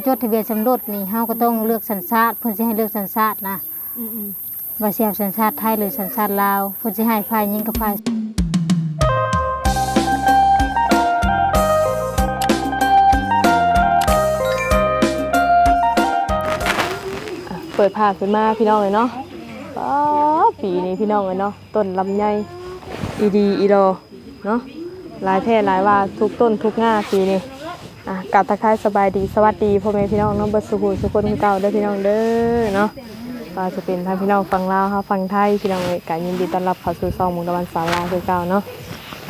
ຈົດທະບຽນສົມລົດນີ້ ເຮົາກໍຕ້ອງເລືອກສັນຊາດ ເພິ່ນຊິໃຫ້ເລືອກສັນຊາດນະ ອືມໆ ວ່າຊິເອົາສັນຊາດໄທ ຫຼື ສັນຊາດລາວ ເພິ່ນຊິໃຫ້ຝ່າຍຍິງກັບຝ່າຍ ເປີດຜ້າຂຶ້ນມາພີ່ນ້ອງເອີຍເນາະ ອໍ ປີນີ້ພີ່ນ້ອງເອີຍເນາະ ຕົ້ນລຳໄຍອີ່ດີອີ່ດໍເນາະ ຫຼາຍແທ້ຫຼາຍວ່າ ທຸກຕົ້ນທຸກງ່າປີນີ້. ອ່າ ກາບທັກທາຍສະບາຍດີ ສະຫວັດດີພໍ່ແມ່ພີ່ນ້ອງເນາະ ເບິດສູ່ຜູ້ສູ່ຄົນຄືເກົ່າເດີພີ່ນ້ອງເດີເນາະ ວ່າຈະເປັນທັງພີ່ນ້ອງຝັ່ງລາວເຮົາ ຝັ່ງໄທ ພີ່ນ້ອງເອີຍ ກະຍິນດີຕ້ອນຮັບເຂົ້າສູ່ຊ່ອງມຸກດາວັນສາວລາວຄືເກົ່າເນາະ.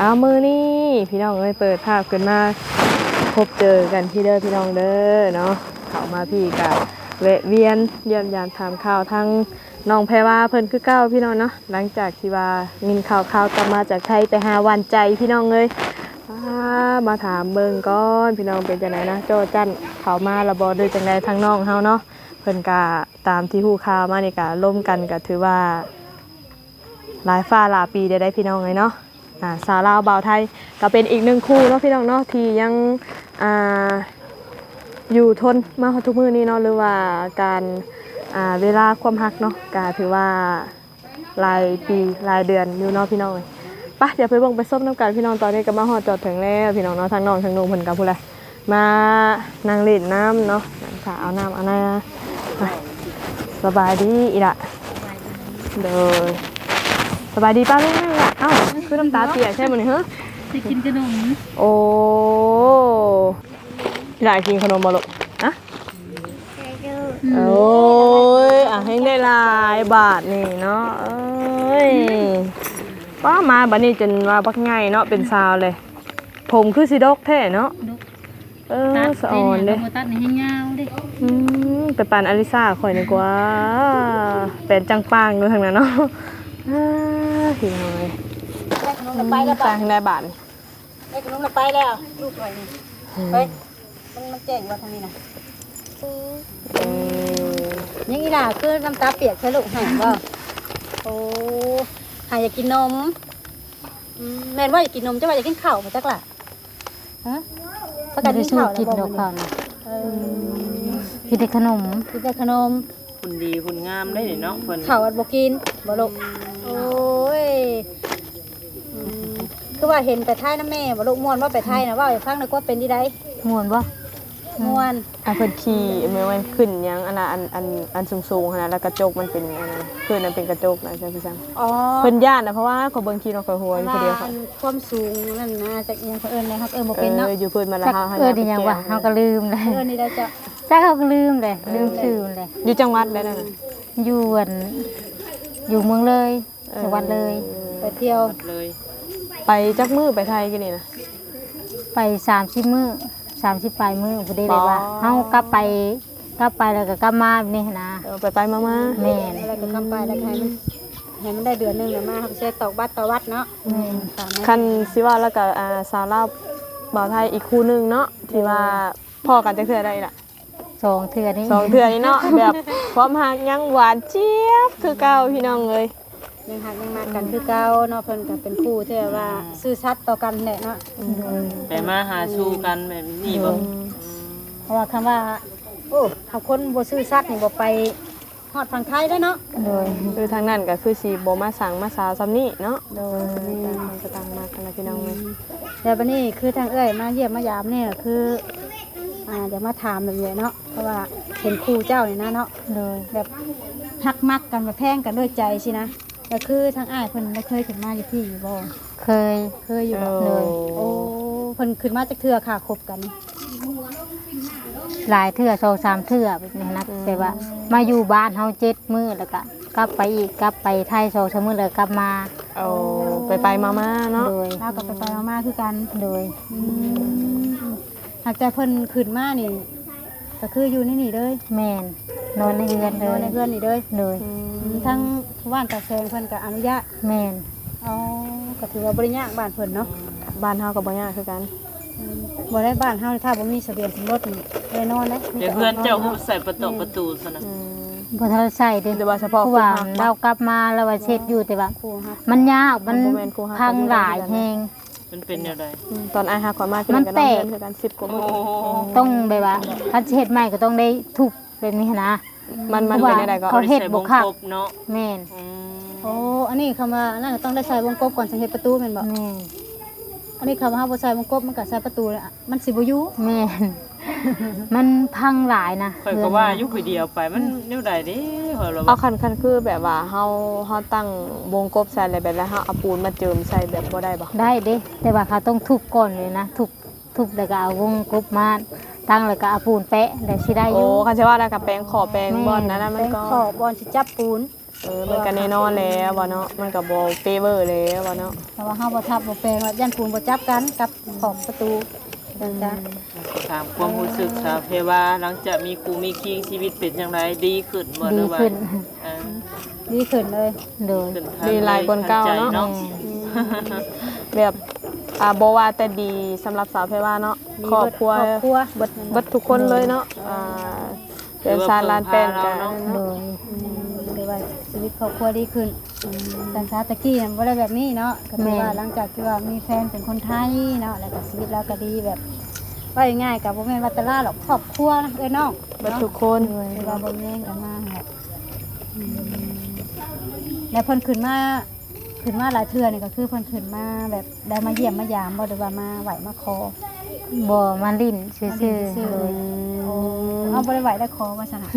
ອ້າວ ມື້ນີ້ພີ່ນ້ອງເອີຍ ເປີດພາບຂຶ້ນມາພົບເຈີກັນທີ່ເດີພີ່ນ້ອງເດີເນາະ ເຂົ້າມາພີ້ກະແວະວຽນຢ້ຽມຢາມຖາມຂ່າວທາງ ນ້ອງແພວາເພິ່ນຄືເກົ່າພີ່ນ້ອງເນາະ ຫຼັງຈາກທີ່ວ່າຍິນຂ່າວໆກັບມາຈາກໄທ ໄປຫາຫວານໃຈພີ່ນ້ອງເອີຍ ອ່າ ມາຖາມເບິ່ງກ່ອນພີ່ນ້ອງ ເປັນຈັ່ງໃດນະ ຈໍ້ຈັ່ນເຂົ້າມາລະບໍ່ ຫຼືຈັ່ງໃດທາງນ້ອງເຮົາເນາະ ເພິ່ນກະຕາມທີ່ຮູ້ຂ່າວມານີ້ກະລົມກັນ ກະຖືວ່າຫຼາຍຟ້າຫຼາຍປີໄດ້ ໄດ້ພີ່ນ້ອງເອີຍເນາະ. ອ່າ ສາວລາວບ່າວໄທ ກໍເປັນອີກໜຶ່ງຄູ່ເນາະພີ່ນ້ອງເນາະ ທີ່ຍັງ ອ່າ ຢູ່ທົນມາຮອດທຸກມື້ນີ້ເນາະ ຫຼືວ່າການ ອ່າ ເວລາຄວາມຮັກເນາະ ກໍຖືວ່າຫຼາຍປີຫຼາຍເດືອນຢູ່ເນາະພີ່ນ້ອງເອີຍ. ໄປ ດຽວໄປເບິ່ງໄປຊົມນຳກັນພີ່ນ້ອງ. ຕອນນີ້ກໍມາຮອດຈອດເຖິງແລ້ວພີ່ນ້ອງເນາະ ທັງນ້ອງທັງໜຸ່ມເພິ່ນກໍພຸ້ນແຫຼະ ມານັ່ງຫຼິ້ນນຳເນາະ ນັ່ງຖ້າເອົານ້ຳເອົານາ. ໄປ ສະບາຍດີອີ່ຫຼະ. ໂດຍ ສະບາຍດີປ້າລຸງແມ່ນລະ. ເອົ້າ ຄືນ້ຳຕາປຽກແທ້ມື້ນີ້ເຮີ້? ໄປກິນຂະໜົມ. ໂອ້ ອີ່ຫຼະກິນຂະໜົມບໍ່ລູກ? ຮະ? ອືມ ໂອ້ຍ ອ່ະ ແຮງໄດ້ຫຼາຍບາດນີ້ເນາະ. ເອີຍ ປ້າ ມາບາດນີ້ຈົນວ່າບັກໃຫຍ່ເນາະ ເປັນສາວເລີຍ. ຜົມຄືຊິດົກແທ້ເນາະ. ດົກ. ເອີ ຕັດ ສະອອນເດ້ ເຮົາບໍ່ຕັດໃຫ້ແຮງຍາວເດ້. ອືມ ໄປປານອາລິຊາຂ້ອຍນີ້ກວ່າ ແປນຈັງປາງຢູ່ທາງນັ້ນເນາະ. ເອີ ພີ່ນ້ອງເອີຍ ໄດ້ຂະໜົມແລ້ວໄປແລ້ວ ໄປທາງໃດບາດນີ້? ໄດ້ຂະໜົມແລ້ວໄປແລ້ວ ລູກຂ້ອຍນີ້. ອືມ ເຮີ້ຍ ມັນ ມັນແຈ້ງວ່າທາງນີ້ນະ. ເອີ ຍັງອີ່ຫຼ້າຄືນ້ຳຕາປຽກແທ້ລູກ ໃຫ້ບໍ່? ໂອ້ ໃຫ້ຢາກກິນນົມ. ອືມ ແມ່ນບໍ່ ຢາກກິນນົມ ເຈົ້າວ່າຢາກກິນເຂົ້າບໍ່ຈັກລະ? ຮະ ພາກັນກິນເຂົ້າແລ້ວບໍ່ມື້ນີ້? ເອີ ກິນແຕ່ຂະໜົມ ກິນແຕ່ຂະໜົມ. ຫຸ່ນດີຫຸ່ນງາມເດ້ເນາະເພິ່ນ. ເຂົ້າບໍ່ກິນບໍ່ລູກ? ໂອ້ຍ ອືມ ຄືວ່າເຫັນໄປໄທນຳແມ່ບໍ່ລູກ? ມ່ວນບໍ່ໄປໄທນະ? ເວົ້າໃຫ້ຟັງໜ່ອຍກວ່າ ເປັນຈັ່ງໃດ? ມ່ວນບໍ່? ມ່ວນ. ອ່າ ເພິ່ນຂີ່ ແມ່ນ ແມ່ນຂຶ້ນຫຍັງ ອັນນ່າ ອັນ ອັນ ອັນສູງໆຫັ້ນນະ ແລ້ວກະຈົກມັນເປັນອັນນັ້ນ ພື້ນມັນເປັນກະຈົກນະ ຈັ່ງຊີ້ຊັ້ນ. ອໍ ເພິ່ນຢ້ານນະ ເພາະວ່າຂ້ອຍເບິ່ງຂີ່ລົດຂ້ອຍຫົວຢູ່ຜູ້ດຽວ. ຄວາມສູງນັ້ນນະ ຈັກອີ່ຫຍັງເຂົາເອີ້ນແນວ ເຮົາເອີ້ນບໍ່ເປັນເນາະ. ເອີ ຢູ່ພື້ນມາລະເຮົາ ຈັກເອີ້ນອີ່ຫຍັງຫວາ ເຮົາກໍລືມແລ້ວ. ເອີ້ນນີ້ໄດ້ເຈົ້າ ຈັກ ເຮົາກໍລືມແລ້ວ ເອີ ລືມຊື່ແລ້ວ. ຢູ່ຈັງຫວັດໃດນັ້ນນະ? ຢູ່ອັນ ຢູ່ເມືອງເລີຍ. ເອີ ຈັງຫວັດເລີຍ. ໄປທ່ຽວເລີຍ. ໄປຈັກມື້ໄປໄທກີ້ນີ້ນະ? ໄປສາມສິບມື້ ສາມສິບປາຍມື້ພຸ້ນເດ້. ແບບວ່າເຮົາກັບໄປ ກັບໄປແລ້ວກໍກັບມາແບບນີ້ຫັ້ນນະ. ເອີ ໄປໆມາໆ. ແມ່ນ. ແລ້ວກໍກັບໄປ ແລ້ວກໍໃຫ້ມັນ ໃຫ້ມັນໄດ້ເດືອນໜຶ່ງແລ້ວມາ ເຮົາກໍຊິໄດ້ຕອກບັດຕໍ່ວັດເນາະ. ແມ່ນ. ຄັນຊິເວົ້າແລ້ວກໍ ອ່າ ສາວລາວບ່າວໄທອີກຄູ່ໜຶ່ງເນາະ ທີ່ວ່າພໍ້ກັນຈັກເທື່ອໄດ້ລະ? ສອງເທື່ອນີ້ ສອງເທື່ອນີ້ເນາະ. ແບບຄວາມຮັກຍັງຫວານຈຽບຄືເກົ່າ ພີ່ນ້ອງເອີຍ ຍັງຮັກຍັງມັກກັນຄືເກົ່າເນາະ. ເພິ່ນກໍເປັນຄູ່ທີ່ແບບວ່າ ອືມ ຊື່ສັດຕໍ່ກັນແຫຼະເນາະ. ໂດຍ. ໄປມາຫາສູ່ກັນແບບນີ້ບໍ່? ໂດຍ. ອືມ ເພາະວ່າຄຳວ່າ ໂອ້ ຖ້າຄົນບໍ່ຊື່ສັດນີ້ ບໍ່ໄປຮອດຝັ່ງໄທເດ້ເນາະ. ໂດຍ. ຄືທາງນັ້ນກໍຄືຊິບໍ່ມາສັງມາສາສ່ຳນີ້ເນາະ. ໂດຍ. ຕ່າງຄົນກໍຕ່າງມັກຫັ້ນລະ ພີ່ນ້ອງເອີຍ. ອືມ ແລ້ວບັດນີ້ຄືທາງເອື້ອຍມາຢ້ຽມມາຢາມນີ້ ກໍຄື ອ່າ ຢາກມາຖາມແບບນີ້ເນາະ ເພາະວ່າເຫັນຄູ່ເຈົ້ານີ້ນະເນາະ. ໂດຍ. ແບບຮັກມັກກັນ ແບບແພງກັນດ້ວຍໃຈຊີ້ນະ. ກໍຄືທາງອ້າຍເພິ່ນໄດ້ເຄີຍຂຶ້ນມາຢູ່ພີ້ຢູ່ບໍ່? ເຄີຍ. ເຄີຍຢູ່ບໍ່? ໂດຍ. ໂອ້ ເພິ່ນຂຶ້ນມາຈັກເທື່ອຄະ ຄົບກັນ? ຫຼາຍເທື່ອ ສອງສາມເທື່ອແບບນີ້ນະ. ອືມ. ແຕ່ວ່າມາຢູ່ບ້ານເຮົາເຈັດມື້ ແລ້ວກະກັບໄປອີກ ກັບໄປໄທສອງສາມມື້ ແລ້ວກັບມາ. ໂອ້ ໄປໆມາໆເນາະ. ໂດຍ. ລາວກໍໄປໆມາໆຄືກັນ. ໂດຍ. ອືມ. ຫາກແຕ່ເພິ່ນຂຶ້ນມານີ້ ກໍຄືຢູ່ໃນນີ້ເລີຍ? ແມ່ນ. ນອນໃນເຮືອນເລີຍ. ນອນໃນເຮືອນນີ້ເລີຍ? ໂດຍ. ອືມ ທາງບ້ານຕາແສງເພິ່ນກໍອະນຸຍາດ? ແມ່ນ. ອໍ ກໍຖືວ່າບໍ່ໄດ້ຍາກບ້ານເພິ່ນເນາະ. ບ້ານເຮົາກໍບໍ່ຍາກຄືກັນ. ອືມ ບໍ່ໄດ້ ບ້ານເຮົານີ້ ຖ້າບໍ່ມີທະບຽນສົມລົດນີ້ ແນ່ນອນເດ້. ແຕ່ເຮືອນເຈົ້າໃສ່ປະຕູ ປະຕູຊັ້ນນະ. ອືມ ບໍ່ທັນໄດ້ໃສ່ເດ້ ແຕ່ວ່າສະເພາະ ເພາະວ່າລາວກັບມາ ລາວວ່າເຮັດຢູ່ ແຕ່ວ່າມັນຍາກ ມັນພັງຫຼາຍແຮງ. ມັນເປັນແນວໃດ? ອືມ ຕອນອ້າຍຫາຂ້ອຍມາ ມັນແຕກ ເປັນກັນສິບກວ່າມື້ ໂອ້ ຕ້ອງແບບວ່າ ຄັນຊິເຮັດໃໝ່ກໍຕ້ອງໄດ້ທຸບແບບນີ້ຫັ້ນນະ. ມັນ ມັນເປັນແນວໃດກໍ? ເຂົາເຮັດບໍ່ຄັກ ບໍ່ຄົບເນາະ. ແມ່ນ ອືມ ໂອ້ ອັນນີ້ຄຳວ່າ ອັນນັ້ນຕ້ອງໄດ້ໃສ່ວົງກົບກ່ອນ ຈຶ່ງເຮັດປະຕູແມ່ນບໍ່? ແມ່ນ ອັນນີ້ຄຳວ່າເຮົາບໍ່ໃສ່ວົງກົບ ມັນກໍໃສ່ປະຕູແລ້ວ ມັນຊິບໍ່ຢູ່. ແມ່ນ ມັນພັງຫຼາຍນະ. ຂ້ອຍກໍວ່າຢູ່ ຂ້ອຍດຽວໄປ ມັນ ອືມ ແນວໃດເດ້ ຂ້ອຍລະວ່າ ເອົາ ຄັນ ຄັນຄືແບບວ່າເຮົາ ເຮົາຕັ້ງວົງກົບໃສ່ແລ້ວ ແບບແລ້ວເຮົາເອົາປູນມາເຈີມໃສ່ແບບບໍ່ໄດ້ບໍ່? ໄດ້ເດ້ ແຕ່ວ່າເຂົາຕ້ອງທຸບກ່ອນເລີຍນະ ທຸບ ທຸບແລ້ວກໍເອົາວົງກົບມາຕັ້ງ ແລ້ວກໍເອົາປູນແປະ ແລ້ວຊິໄດ້ຢູ່. ໂອ້ ຄັນຊິວ່າແລ້ວກໍແປງຂອບແປງ ແມ່ນ ບ່ອນນັ້ນນະ ມັນກໍ ແປງຂອບບ່ອນຊິຈັບປູນ. ເອີ ມັນກໍແນ່ນອນແລ້ວວ່າເນາະ ມັນກໍບໍ່ເຟເວີແລ້ວວ່າເນາະ ເພາະວ່າເຮົາບໍ່ທັບບໍ່ແປງ ວ່າຢ້ານປູນບໍ່ຈັບກັນກັບຂອບປະຕູ. ອືມ ຈັ່ງຊັ້ນ ຖາມຄວາມຮູ້ສຶກສາວເພວາ ຫຼັງຈາກມີຄູ່ມີຄີງ ຊີວິດເປັນຈັ່ງໃດ? ດີຂຶ້ນບໍ່ ຫຼືວ່າ? ດີຂຶ້ນ ເອີ ດີຂຶ້ນເລີຍ. ໂດຍ ດີຫຼາຍກວ່າເກົ່າເນາະ. ອືມ ແບບ ອ່າ ບໍ່ວ່າແຕ່ດີສຳລັບສາວເພວາເນາະ ຄອບຄົວ ເບິດ ເບິດທຸກຄົນເລີຍເນາະ. ໂດຍ ອ່າ ເຮືອນຊານລານແປ້ນກໍ ໂດຍ ອືມ ຫຼືວ່າຊີວິດຄອບຄົວດີຂຶ້ນ. ອືມ ຕັ້ງແຕ່ຕະກີ້ນັ້ນບໍ່ໄດ້ແບບນີ້ເນາະ ກໍຖືວ່າ ແມ່ນ ຫຼັງຈາກທີ່ວ່າມີແຟນເປັນຄົນໄທເນາະ ແລ້ວກໍຊີວິດລາວກໍດີ ແບບ ເວົ້າງ່າຍໆ ກໍບໍ່ແມ່ນວ່າແຕ່ລາວດອກ ຄອບຄົວນະເອື້ອຍນ້ອງ ເບິດທຸກຄົນ ຖືວ່າເບິ່ງແຍງກັນມາຫັ້ນແຫຼະ. ອືມ ແລ້ວເພິ່ນຂຶ້ນມາ ຂຶ້ນມາຫຼາຍເທື່ອນີ້ ກໍຄືເພິ່ນຂຶ້ນມາແບບ ໄດ້ມາຢ້ຽມມາຢາມບໍ່ ຫຼືວ່າມາໄຫວ້ມາຂໍ? ບໍ່ ມາຫຼິ້ນຊື່ໆ. ມາຫຼິ້ນຊື່ໆ ໂດຍ ໂອ້ ເຮົາບໍ່ໄດ້ໄຫວ້ໄດ້ຂໍວ່າຊັ້ນນະ.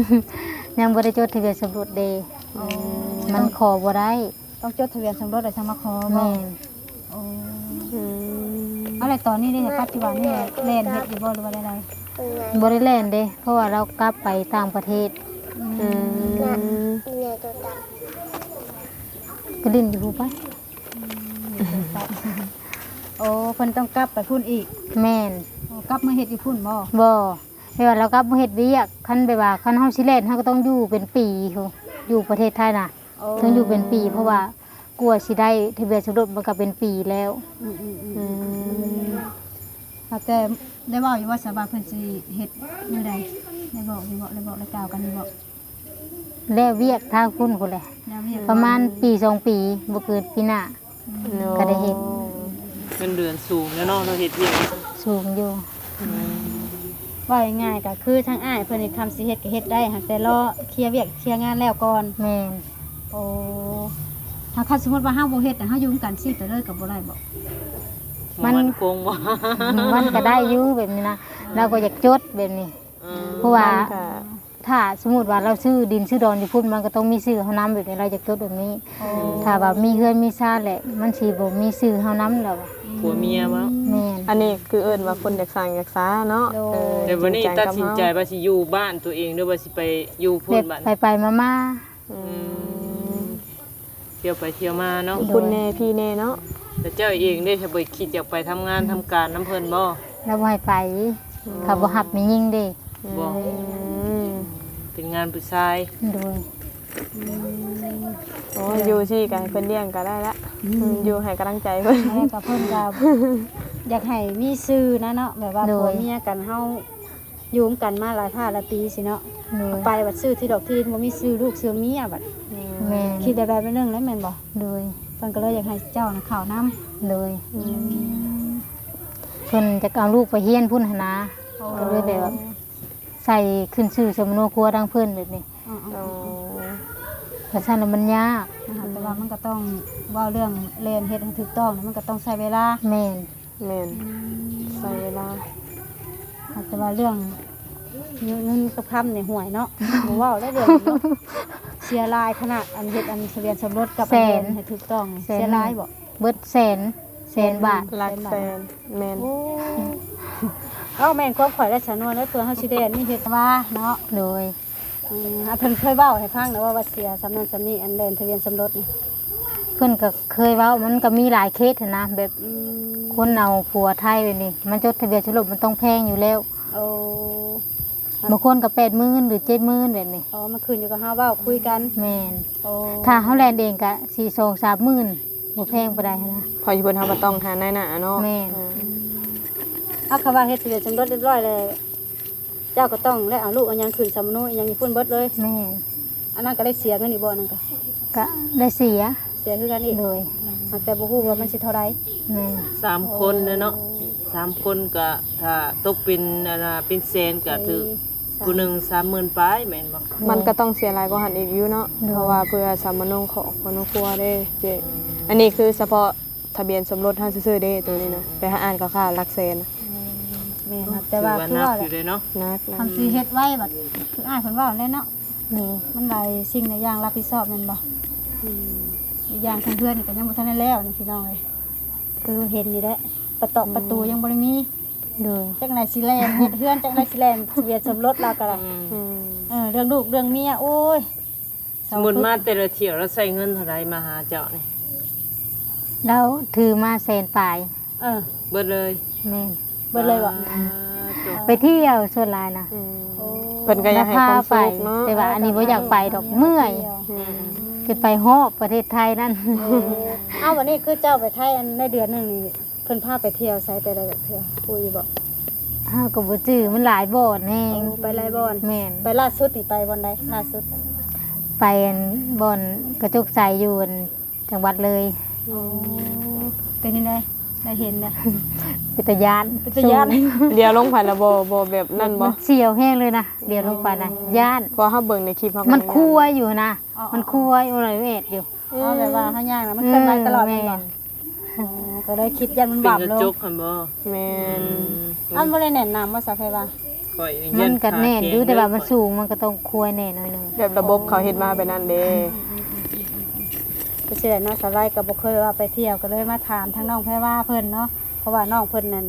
ຍັງບໍ່ໄດ້ຈົດທະບຽນສົມລົດເດ້. ອໍ ມັນຂໍບໍ່ໄດ້ ຕ້ອງຈົດທະບຽນສົມລົດແລ້ວຈັ່ງມາຂໍບໍ່? ແມ່ນ ໂອ້ ອືມ ເອົາ ແລ້ວຕອນນີ້ເດ້ ປັດຈຸບັນນີ້ແລ່ນເຮັດຢູ່ບໍ່ ຫຼືວ່າແນວໃດ? ບໍ່ໄດ້ແລ່ນເດ້ ເພາະວ່າລາວກັບໄປຕ່າງປະເທດ. ອືມ ອືມ ໄປຫຼິ້ນຢູ່ພຸ້ນໄປ. ໂອ້ ເພິ່ນຕ້ອງກັບໄປພຸ້ນອີກ. ແມ່ນ ໂອ້ ກັບມາເຮັດຢູ່ພຸ້ນບໍ່? ບໍ່ ແບບວ່າລາວກັບມາເຮັດວຽກ ຄັນແບບວ່າ ຄັນເຮົາຊິແລ່ນ ເຮົາກໍຕ້ອງຢູ່ເປັນປີພຸ້ນ ຢູ່ປະເທດໄທນະ. ໂອ້ ຕ້ອງຢູ່ເປັນປີ ເພາະວ່າກວ່າຊິໄດ້ທະບຽນສົມລົດ ມັນກໍເປັນປີແລ້ວ. ອືມໆໆ ອືມ ຫາກແຕ່ໄດ້ເວົ້າຢູ່ວ່າ ສາບານເພິ່ນຊິເຮັດມື້ໃດ? ໄດ້ບອກຢູ່ບໍ່? ໄດ້ບອກໄດ້ກ່າວກັນຢູ່ບໍ່? ແລ້ວວຽກທາງພຸ້ນພຸ້ນແຫຼະ ແລ້ວວຽກ ປະມານປີສອງປີ ບໍ່ເກີນປີໜ້າ ອືມ ໂອ້ ກໍໄດ້ເຮັດ. ເງິນເດືອນສູງແລ້ວເນາະ ເຮົາເຮັດວຽກ ສູງຢູ່. ອືມ ເວົ້າງ່າຍໆ ກໍຄືທາງອ້າຍເພິ່ນນີ້ ຄຳຊິເຮັດກໍເຮັດໄດ້ ຫາກແຕ່ລໍເຄຍວຽກເຄຍງານແລ້ວກ່ອນ. ແມ່ນ ໂອ້ ຖ້າຄັນສົມມຸດວ່າເຮົາບໍ່ເຮັດ ແຕ່ເຮົາຢູ່ນຳກັນຊີ້ໄປເລີຍກໍບໍ່ໄດ້ບໍ່? ມັນ ມັນຄົງບໍ່? ມັນກໍໄດ້ຢູ່ແບບນີ້ນະ ເອີ ລາວກໍຢາກຈົດແບບນີ້ ເອີ ເພາະວ່າ ມັນກໍ ຖ້າສົມມຸດວ່າລາວຊື້ດິນຊື້ດອນຢູ່ພຸ້ນ ມັນກໍຕ້ອງມີຊື່ເຮົານຳ ແບບນີ້ ລາວຢາກຈົດແບບນີ້. ອໍ ຖ້າວ່າມີເຮືອນມີຊານແຫຼະ ມັນຊິບໍ່ມີຊື່ເຮົານຳແລ້ວ. ຜົວເມຍບໍ່? ແມ່ນ ອັນນີ້ຄືເອີ້ນວ່າຄົນຢາກສ້າງຢາກສາເນາະ. ໂດຍ ເອີ ແລ້ວບັດນີ້ຕັດສິນໃຈວ່າຊິຢູ່ບ້ານຕົວເອງ ຫຼືວ່າຊິໄປຢູ່ພຸ້ນ ແບບ ບາດ ໄປໆມາໆ. ອືມ ທ່ຽວໄປທ່ຽວມາເນາະ. ໂດຍ ພຸ້ນແດ່ພີ້ແດ່ເນາະ. ແລ້ວເຈົ້າເອງເດ້ ຈະບໍ່ຄິດຢາກໄປທຳງານ ອືມ ທຳການນຳເພິ່ນບໍ່? ລາວບໍ່ໃຫ້ໄປ. ອືມ ເຂົາບໍ່ຮັບແມ່ຍິງເດ້. ບໍ່ ອືມ ເປັນງານຜູ້ຊາຍ. ໂດຍ ອືມ ໂອ້ຍ ຢູ່ຊີ້ກໍໃຫ້ເພິ່ນລ້ຽງກໍໄດ້ລະ. ອືມ ອືມ ຢູ່ໃຫ້ກຳລັງໃຈເພິ່ນ ແລ້ວກໍເພິ່ນກໍຢາກໃຫ້ມີຊື່ນະເນາະ ແບບວ່າ ໂດຍ ຜົວເມຍກັນ ເຮົາ ຢູ່ນຳກັນມາຫຼາຍພາຫຼາຍປີຊີ້ເນາະ. ໂດຍ ໄປບັດຊື້ທີ່ດອກທີ່ດິນ ບໍ່ມີຊື່ລູກຊື່ເມຍບັດ. ແມ່ນ ຄິດໄດ້ແບບໜຶ່ງແລ້ວແມ່ນບໍ່? ໂດຍ ເພິ່ນກໍເລີຍຢາກໃຫ້ເຈົ້ານະເຂົ້ານຳ. ໂດຍ ອືມ ເພິ່ນຈະເອົາລູກໄປຮຽນພຸ້ນຫັ້ນນະ. ອໍ ກໍເລີຍແບບວ່າໃສ່ຂຶ້ນຊື່ສຳມະໂນຄົວທາງເພິ່ນແບບນີ້. ອໍ ອໍ ອໍ ຄັນຊັ້ນລະມັນຍາກນະຄະ. ແຕ່ວ່າມັນກໍຕ້ອງເວົ້າເລື່ອງແລ່ນເຮັດໃຫ້ຖືກຕ້ອງ ມັນກໍຕ້ອງໃຊ້ເວລາ. ແມ່ນ. ແມ່ນ ອືມ ໃຊ້ເວລາ. ແຕ່ວ່າເລື່ອງເງິນກັບຄຳນີ້ຫ່ວຍເນາະ ບໍ່ເວົ້າແລ້ວເລື່ອງນີ້ເນາະ. ເສຍຫຼາຍຂະໜາດ ອັນເຮັດ ອັນທະບຽນສົມລົດກັບ ແສນ ອັນແລ່ນໃຫ້ຖືກຕ້ອງນີ້ ແສນ ເສຍຫຼາຍບໍ່? ເບິດແສນ ແສນບາດ. ຫຼັກແສນ. ແມ່ນ. ໂອ້ ເອົ້າ ແມ່ນຄວາມຂ້ອຍແລະສານວນເອີຍ ເພື່ອເຮົາຊິໄດ້ອັນນີ້ເຮັດວ່າເນາະ. ໂດຍ. ອືມ ອາ ເພິ່ນເຄີຍເວົ້າໃຫ້ຟັງແລ້ວວ່າ ວ່າເສຍສ່ຳນັ້ນສ່ຳນີ້ ອັນແລ່ນທະບຽນສົມລົດນີ້? ເພິ່ນກໍເຄີຍເວົ້າ ມັນກໍມີຫຼາຍເຄສຫັ້ນນະ ແບບ ອືມ ຄົນເອົາຜົວໄທແບບນີ້ ມັນຈົດທະບຽນສົມລົດ ມັນຕ້ອງແພງຢູ່ແລ້ວ. ໂອ້ ບາງຄົນກໍແປດໝື່ນ ຫຼື ເຈັດໝື່ນແບບນີ້. ອໍ ມັນຂຶ້ນຢູ່ກັບເຮົາເວົ້າຄຸຍກັນ. ແມ່ນ. ໂອ້ ຖ້າເຮົາແລ່ນເອງກໍສີ່ ສອງ ສາມໝື່ນ ບໍ່ແພງປານໃດຫັ້ນນະ. ເພາະຢູ່ເພິ່ນເຮົາກໍຕ້ອງຫານາຍໜ້າເນາະ. ແມ່ນ. ອືມ ເອົາ ຄຳວ່າເຮັດທະບຽນສົມລົດຮຽບຮ້ອຍແລ້ວ ເຈົ້າກໍຕ້ອງໄດ້ເອົາລູກເອົາຫຍັງຂຶ້ນສຳມະໂນອີ່ຫຍັງຢູ່ພຸ້ນເບິດເລີຍ. ແມ່ນ. ອັນນັ້ນກໍໄດ້ເສຍເງິນອີກບໍ່? ອັນນັ້ນກໍ ກໍໄດ້ເສຍ. ເສຍຄືກັນອີກ. ໂດຍ. ແຕ່ບໍ່ຮູ້ວ່າມັນຊິເທົ່າໃດ. ແມ່ນ ສາມຄົນເດ້ເນາະ ໂອ້ ສາມຄົນກະຖ້າຕົກເປັນ ອັນນ່າ ເປັນແສນກະຖືກ ສາມ ຜູ້ໜຶ່ງສາມໝື່ນປາຍແມ່ນບໍ່? ມັນກະຕ້ອງເສຍຫຼາຍກວ່າຫັ້ນອີກຢູ່ເນາະ ໂດຍ ເພາະວ່າເພື່ອສຳມະໂນຂອງຄົນໃນຄອບຄົວເດ້ເຈ້ ອັນນີ້ຄືສະເພາະທະບຽນສົມລົດເຮົາຊື່ໆເດ້ ໂຕນີ້ນະ ໄປຫາອ່ານຄ່າໆຫຼັກແສນ ແມ່ນ ແມ່ນ ແຕ່ວ່າຄືວ່າ ຖືວ່າໜັກຢູ່ເດ້ເນາະ ໜັກ ຄັນຊິເຮັດໄວບັດ ຄືອ້າຍເພິ່ນເວົ້າແຫຼະເນາະ ໂດຍ ມັນຫຼາຍສິ່ງຫຼາຍຢ່າງຮັບຜິດຊອບແມ່ນບໍ່? ອືມ ອີກຢ່າງທາງເຮືອນນີ້ກະຍັງບໍ່ທັນໄດ້ແລ້ວນີ້ພີ່ນ້ອງເອີຍ ຄືເຫັນນີ້ແຫຼະ ປະຕອກປະຕູ ອືມ ຍັງບໍ່ໄດ້ມີ ໂດຍ ຈັກໃດຊິແລ່ນເຮັດເຮືອນ ຈັກໃດຊິແລ່ນທະບຽນສົມລົດລາວກະໄດ້ ອືມ ເອີ ເລື່ອງລູກເລື່ອງເມຍ ໂອ້ຍ ສົມມຸດມາແຕ່ລະທ່ຽວລາວໃຊ້ເງິນເທົ່າໃດມາຫາເຈົ້ານີ້? ລາວຖືມາແສນປາຍ ເອີ ເບິດເລີຍ ແມ່ນ ເບິດເລີຍບໍ່? ປາດໂທ້ ໄປທ່ຽວສ່ວນຫຼາຍນະ ອືມ ໂອ້ ເພິ່ນກະຢາກໃຫ້ຄວາມສຸກເນາະ ແຕ່ວ່າອັນນີ້ບໍ່ຢາກໄປດອກ ເມື່ອຍ ອືມ ຈະໄປຮອບປະເທດໄທນັ້ນ ເອີ ເອົ້າ ບັດນີ້ຄືເຈົ້າໄປໄທອັນໃນເດືອນໜຶ່ງນີ້ ເພິ່ນພາໄປທ່ຽວໃສແຕ່ລະເທື່ອ ຮູ້ຢູ່ບໍ່? ເຮົາກໍບໍ່ຈື່ ມັນຫຼາຍບ່ອນແຮງ ໂອ້ ໄປຫຼາຍບ່ອນ ແມ່ນ ໄປລ່າສຸດນີ້ໄປບ່ອນໃດ? ລ່າສຸດ ໄປອັນບ່ອນກະຈົກໃສຢູ່ອັນຈັງຫວັດເລີຍ ໂອ້ ເປັນຈັ່ງໃດ? ໄດ້ເຫັນນະ ເປັນຕາຢ້ານ ເປັນຕາຢ້ານ ສູງ ດຽວລົງໄປລະບໍ່ ບໍ່ແບບນັ້ນບໍ່? ມັນສຽວແຮງເລີຍນະ ດຽວລົງໄປນະ ໂອ້ ຢ້ານ ເພາະເຮົາເບິ່ງໃນຄລິບເຮົາ ມັນຄົວຢູ່ຫັ້ນນະ ອໍ ມັນຄົວຢູ່ລະແວດຢູ່ ອໍ ແບບວ່າເຮົາຍ່າງນະ ມັນເຄື່ອນໄຫວຕະຫຼອດແມ່ນບໍ່? ເອີ ແມ່ນ ອໍ ກໍເລີຍຄິດຢ້ານມັນຫວາບລົງ ເປັນກະຈົກຫັ້ນບໍ່? ແມ່ນ ອືມ ອັນບໍ່ໄດ້ແໜ້ນໜາບໍ່ສາວໄພວາ? ຂ້ອຍນີ້ ມັນກະແໜ້ນຢູ່ ແຕ່ວ່າມັນສູງ ມັນກະຕ້ອງຄວຍແໜ້ໜ້ອຍໜຶ່ງ ແບບລະບົບເຂົາເຮັດມາແບບນັ້ນເດ້ ອືມ ອືມ ອືມ ອືມ ອືມ ກໍຊິໄດ້ເນາະ ສາວໄວກໍບໍ່ເຄີຍວ່າໄປທ່ຽວ ກໍເລີຍມາຖາມທາງນ້ອງໄພວາເພິ່ນເນາະ ເພາະວ່ານ້ອງເພິ່ນນັ້ນ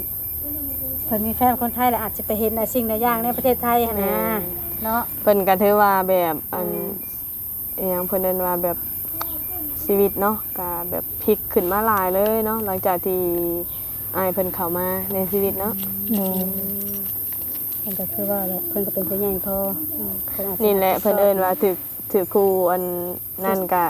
ເພິ່ນມີແຟນຄົນໄທ ແລ້ວອາດຈະໄປເຫັນຫຼາຍສິ່ງຫຼາຍຢ່າງໃນປະເທດໄທຫັ້ນນະ ແມ່ນ ເນາະ ເພິ່ນກໍຖືວ່າແບບ ອັນ ອືມ ອີຫຍັງເພິ່ນເອີ້ນວ່າແບບຊີວິດເນາະ ກະແບບພິກຂຶ້ນມາຫຼາຍເລີຍເນາະ ຫຼັງຈາກທີ່ອ້າຍເພິ່ນເຂົ້າມາໃນຊີວິດເນາະ ໂດຍ ເພິ່ນກໍຄືວ່າແຫຼະ ເພິ່ນກໍເປັນຜູ້ໃຫຍ່ພໍ ອືມ ເພິ່ນອາດຈະ ນີ້ແຫຼະ ຮັບຜິດຊອບ ເພິ່ນເອີ້ນວ່າຖືກ ຖືກຄູ່ອັນນັ້ນກະ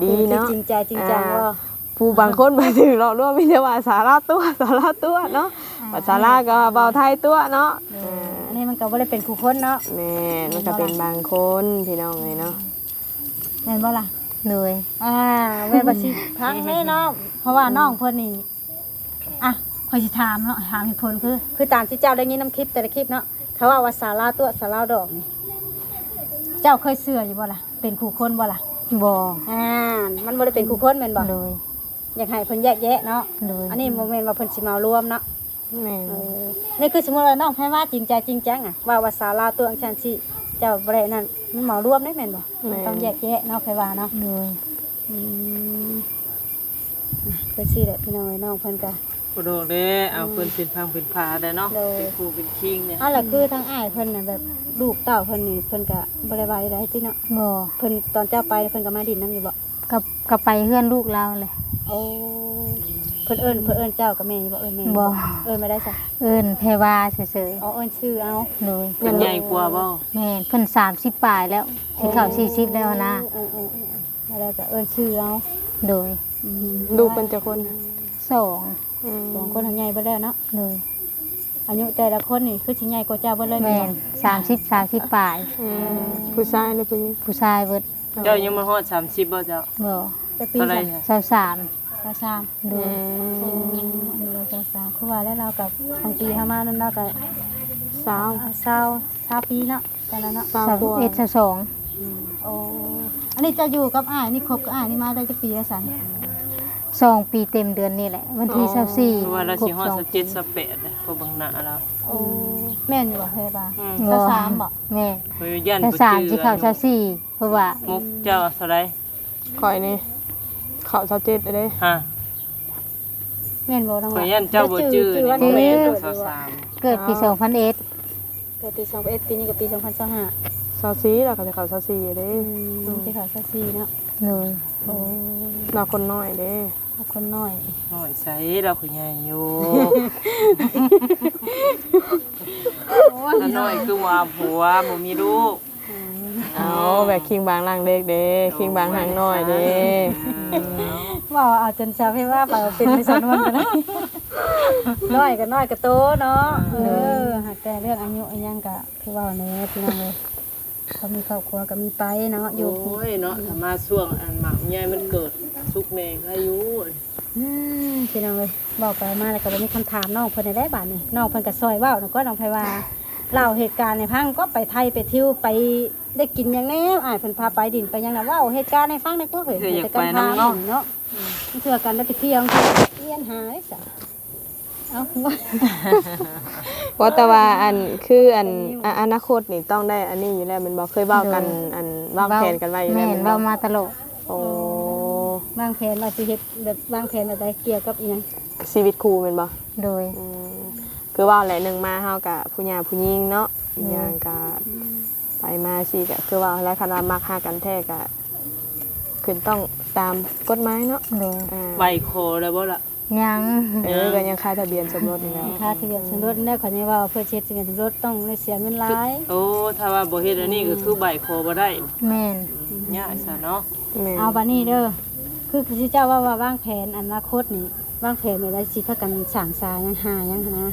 ດີເນາະ ຜູ້ທີ່ຈິງໃຈຈິງຈັງ ອ່າ ບໍ່ ຜູ້ບາງຄົນມາຖືກຫຼອກລວງ ມີແຕ່ວ່າສາລາຕົວະ ສາລາຕົວະເນາະ ອ່າ ວ່າສາລາກໍເວົ້າໄທຕົວະເນາະ ໂດຍ ອ່າ ອັນນີ້ມັນກໍບໍ່ໄດ້ເປັນຄູ່ຄົນເນາະ ແມ່ນ ມັນກໍເປັນບາງຄົນ ພີ່ນ້ອງເອີຍເນາະ ແມ່ນບໍ່ລະ? ໂດຍ ອ່າ ແມ່ນວ່າຊິພັງແນ່ເນາະ ເພາະວ່ານ້ອງເພິ່ນນີ້ ອ່ະ ຂ້ອຍຊິຖາມເນາະ ຖາມເຫດຜົນຄື ຄືຕາມທີ່ເຈົ້າໄດ້ຍິນນຳຄລິບແຕ່ລະຄລິບເນາະ ເຂົາເວົ້າວ່າສາວລາວຕົວະ ສາວລາວດອກນີ້ ເຈົ້າເຄີຍເຊື່ອຢູ່ບໍ່ລະ? ເປັນຄູ່ຄົນບໍ່ລະ? ບໍ່ ອ່າ ມັນບໍ່ໄດ້ເປັນຄູ່ຄົນແມ່ນບໍ່? ໂດຍ ຢາກໃຫ້ເພິ່ນແຍກແຍະເນາະ ໂດຍ ອັນນີ້ບໍ່ແມ່ນວ່າເພິ່ນຊິເໝົາລວມເນາະ ແມ່ນ ເອີ ນີ້ຄືສົມມຸດວ່ານ້ອງໄພວາຈິງໃຈຈິງຈັງອະ ເວົ້າວ່າສາວລາວຕົວະຈັ່ງຊັ້ນຊີ້ ເຈົ້າບໍ່ໄດ້ນັ້ນ ມັນເໝົາລວມເດ້ແມ່ນບໍ່? ແມ່ນ ມັນຕ້ອງແຍກແຍະເນາະ ໄພວາເນາະ ໂດຍ ອືມ ອ່ະ ຄືຊີ້ແຫຼະພີ່ນ້ອງເອີຍ ນ້ອງເພິ່ນກະ ບໍ່ດອກເດ້ ເອົາ ອືມ ເພິ່ນເປັນພັງເປັນພາໄດ້ເນາະ ໂດຍ ເປັນຄູ່ເປັນຄີງເດ້ ເອົາ ລະຄືທາງອ້າຍເພິ່ນນະ ແບບລູກເຕົ້າເພິ່ນນີ້ ເພິ່ນກະບໍ່ໄດ້ວ່າໃດໆຕິເນາະ ບໍ່ ເພິ່ນຕອນເຈົ້າໄປເພິ່ນກະມາດິນນຳຢູ່ບໍ່? ກະ ກະໄປເຮືອນລູກລາວແຫຼະ ໂອ້ ເພິ່ນເອີ້ນ ເພິ່ນເອີ້ນເຈົ້າກັບແມ່ຢູ່ບໍ່? ເອີ້ນແມ່ຢູ່ບໍ່? ບໍ່ ເອີ້ນມາໄດ້ຊະ ເອີ້ນແພວາຊື່ໆ ອໍ ເອີ້ນຊື່ເອົາ ໂດຍ ເພິ່ນໃຫຍ່ກວ່າບໍ່? ແມ່ນ ເພິ່ນສາມສິບປາຍແລ້ວ ຊິເຂົ້າ ໂອ້ ສີ່ສິບແລ້ວນະ ເອີໆໆ ແລ້ວກະເອີ້ນຊື່ເອົາ ໂດຍ ອືມ ລູກເພິ່ນຈັກຄົນ? ສອງ ອືມ ສອງຄົນຫັ້ນໃຫຍ່ເບິດແລ້ວເນາະ ໂດຍ ອາຍຸແຕ່ລະຄົນນີ້ຄືຊິໃຫຍ່ກວ່າເຈົ້າເບິດເລີຍແມ່ນບໍ່? ແມ່ນ ສາມສິບ ສາມສິບປາຍ ອືມ ຜູ້ຊາຍຫຼືຜູ້ຍິງ? ຜູ້ຊາຍເບິດ ເຈົ້າຍັງບໍ່ຮອດສາມສິບບໍ່ເຈົ້າ? ບໍ່ ຈັກປີຊະ? ຊາວສາມ ຊາວສາມ ໂດຍ ອືມ ອືມ ຊາວສາມ ຄືວ່າແລ້ວລາວກະ ບາງປີເຮົາມານຳລາວກະ ຊາວ ອ່າ ຊາວ ຊາວປີເນາະ ແຕ່ລະເນາະ ຊາວກວ່າ ຊາວເອັດ ຊາວສອງ ອືມ ໂອ້ ອັນນີ້ເຈົ້າຢູ່ກັບອ້າຍນີ້ ຄົບກັບອ້າຍນີ້ມາໄດ້ຈັກປີແລ້ວຊັ້ນ? ສອງປີເຕັມເດືອນນີ້ແຫຼະ ວັນທີ ອໍ ຊາວສີ່ ຄືວ່າລາວຊິຮອດຊາວເຈັດ ຊາວແປດເດ້ ເພາະເບິ່ງໜ້າລາວ ໂອ້ ແມ່ນຢູ່ບໍ່ ແພວາ? ອືມ ຊາວສາມບໍ່? ແມ່ນ ຂ້ອຍຢ້ານບໍ່ຈື່ ຊາວສາມ ຊິເຂົ້າຊາວສີ່ ເພາະວ່າ ມຸກເຈົ້າເທົ່າໃດ? ຂ້ອຍນີ້ເຂົ້າຊາວເຈັດເດ້ ຮະ ແມ່ນບໍ່ນ້ອງ? ຂ້ອຍຢ້ານເຈົ້າບໍ່ຈື່ ບໍ່ຈື່ວັນເກີດ ບໍ່ແມ່ນ ຊາວສາມ ເກີດປີສອງພັນເອັດ ເກີດປີສອງພັນເອັດ ປີນີ້ກໍປີສອງພັນຊາວຫ້າ ຊາວສີ່ ລາວກໍຊິເຂົ້າຊາວສີ່ເດ້ ອືມ ຊິເຂົ້າຊາວສີ່ເນາະ ໂດຍ ໂອ້ ລາວຄົນນ້ອຍເດ້ ລາວຄົນນ້ອຍ ນ້ອຍໃສ ລາວກໍໃຫຍ່ຢູ່ ໂອ້ຍ ລາວນ້ອຍຄືວ່າຜົວບໍ່ມີລູກ ອືມ ເອົາ ແບບຄີງບາງຫຼັງເດັກເດ້ ຄີງບາງຫຼັງນ້ອຍເດ້ ເວົ້າເອົາຈົນຊາວເພວ່າໄປເປັນໃນສຳນວນກໍໄດ້ ນ້ອຍກໍນ້ອຍກະໂຕເນາະ ເອີ ຫາກແຕ່ເລື່ອງອາຍຸອີ່ຫຍັງກະຄືເວົ້າແດ່ພີ່ນ້ອງເອີຍ ເຂົາມີຄອບຄົວກໍມີໄປເນາະ ຢູ່ ໂອ້ຍເນາະ ຖ້າມາຊ່ວງອັນໝາກໃຫຍ່ມັນເກີດສຸກແດ່ໃຄຢູ່ ພີ່ນ້ອງເອີຍ ເວົ້າໄປມາແລ້ວກໍບໍ່ມີຄຳຖາມນ້ອງເພິ່ນໄດ້ບາດນີ້. ນ້ອງເພິ່ນກໍຊ່ອຍເວົ້ານຳກໍ ນ້ອງໄພວ່າ ເລົ່າເຫດການໃຫ້ຟັງ ກໍໄປໄທໄປທິວ ໄປໄດ້ກິນຫຍັງແດ່ ອ້າຍເພິ່ນພາໄປດິນໄປຫຍັງນະ ເວົ້າເຫດການໃຫ້ຟັງແດ່ກໍເຮີ້ຍ. ເອີ ຢາກໄປນຳເນາະ ເນາະ ເທື່ອກັນໄດ້ໄປທ່ຽວ ເອີ້ນຫາໄດ້ສະ ເອົາ ບໍ່ ແຕ່ວ່າອັນ ຄືອັນ ອະ ອະນາຄົດນີ້ຕ້ອງໄດ້ອັນນີ້ຢູ່ແລ້ວແມ່ນບໍ່? ເຄີຍເວົ້າກັນ ໂດຍ ອັນ ວາງແຜນກັນໄວ້ຢູ່ແລ້ວແມ່ນບໍ່? ແມ່ນ ເວົ້າມາຕະຫຼອດ. ໂອ້ ວາງແຜນວ່າຊິເຮັດແບບ ວາງແຜນແບບໃດ ກ່ຽວກັບອີ່ຫຍັງ? ຊີວິດຄູ່ແມ່ນບໍ່? ໂດຍ ອືມ ຄືເວົ້າແຫຼະ ໜຶ່ງມາເຮົາກະຜູ້ຫຍ່າຜູ້ຍິງເນາະ ອີກຢ່າງກະ ອືມ ໄປມາຊີ້ກະຄືເວົ້າແຫຼະ ຄັນວ່າມັກຮັກກັນແທ້ກະ ຂຶ້ນຕ້ອງຕາມກົດໝາຍເນາະ. ໂດຍ ອ່າ ໄຫວ້ຂໍແລ້ວບໍ່ລະ? ຍັງ ເອີ ເອີ ກໍຍັງຄາທະບຽນສົມລົດນີ້ແຫຼະ ຄາທະບຽນສົມລົດແລ້ວ ຂ້ອຍຍັງວ່າເພື່ອຊິເຮັດທະບຽນສົມລົດຕ້ອງໄດ້ເສຍເງິນຫຼາຍ. ໂອ້ ຖ້າວ່າບໍ່ເຮັດອັນນີ້ກໍຄືໃບຂໍບໍ່ໄດ້. ແມ່ນ ຍາກຊະເນາະ. ແມ່ນ ເອົາບາດນີ້ເດີ ຄື ຄືເຈົ້າເວົ້າວ່າວາງແຜນອະນາຄົດນີ້ ວາງແຜນແບບໃດ ຊິພາກັນສ້າງສາຫຍັງ ຫາຫຍັງຫັ້ນນະ